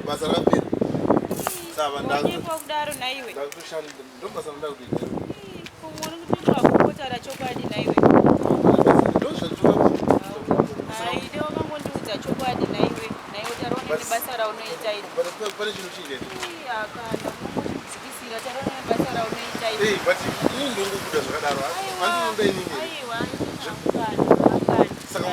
Basa rakapera. Sava Wanyepa kudaro nhaiwe. Ndakutoshanda, ndobasa randada kutoita. Kumwe uri kutoita kungotaura chokwadi nhaiwe. Haide wakangondiudza chokwadi nhaiwe. Nhaiwe taroona nebasa raunoita iri. Pane chinhu chinje. Ii, Akana unongotidzikisira taroona nebasa raunoita iri. Hey, but ini ndongokuda zvakadaro. Andinoda inini. Aiwa, hakana, hakana. Saka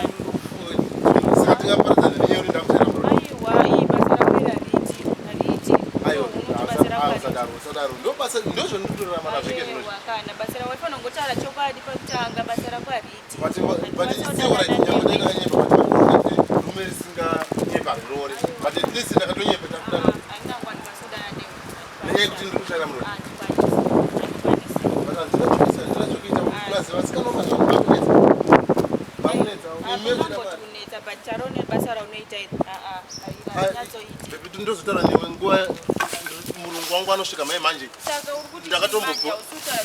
saka tingaparadzana nenyaya yekuti ndakushanda muroad. Aiwa, ii basa rako iri hariiti, hariiti. Aiwa, Unoti basa rako hariiti. usadaro, usadaro. Ndo basa ndozvandinotorarama nazvo ike zvinozvi. Aiwa, kana basa rako waifana kungotaura chokwadi pakutanga, basa rako hariiti. But but Handikwanisi it's still right kutaura nyangwe newe. ndakanyeba but rume risinganyepa riroore. But at least ndakatonyepa takudana. Handina kukwanisa kudana newe. Nenyaya yekuti ndiri kushanda muroad. Handikwanisi, handikwanisi. But handina chokuita, handina chokuita because vasikana mazuva ano vakunetsa. Vakunetsa. Imagine apa. Kunetsa but taroona basa raunoita iri. Ah, ah, harinyatsoiti. Baby, ndozotaura newe nguva murungu wangu anosvika mai manje. Saka uri kuti Ndakatombo- manje hausi kutaura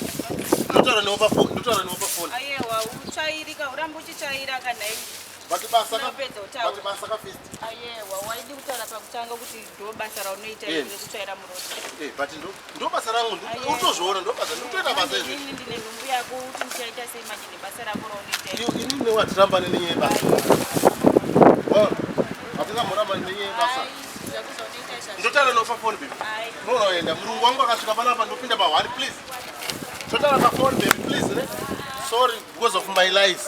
Ndotaura newe pafoni, ndotaura newe pafoni. Aiwa, utsvairika, urambe uchitsvaira kana iwe. But basa ka Unopedza kutaura. but basa ka first. Aiwa, waidi kutaura pakutanga kuti ndo basa raunoita Eh. iri rekutsvaira muroad. Eh, but ndo ndo basa rangu Aiwa. utozviona ndo basa ndotoita basa Manje izvi. inini ndine nhumbu yako kuti ndichaita sei manje nebasa rako raunoita iri. Ini newe hatirambane nenyaya yebasa. Waona? Hatingamborambani nenyaya yebasa. Ai, zvako zvaunoita izvi hazvi- Ndotaura newe pafoni baby. Ai. Unoenda murungu wangu akasvika panapa ndopinda pa1 please. Totaura pafoni baby please ne. Sorry because of my lies.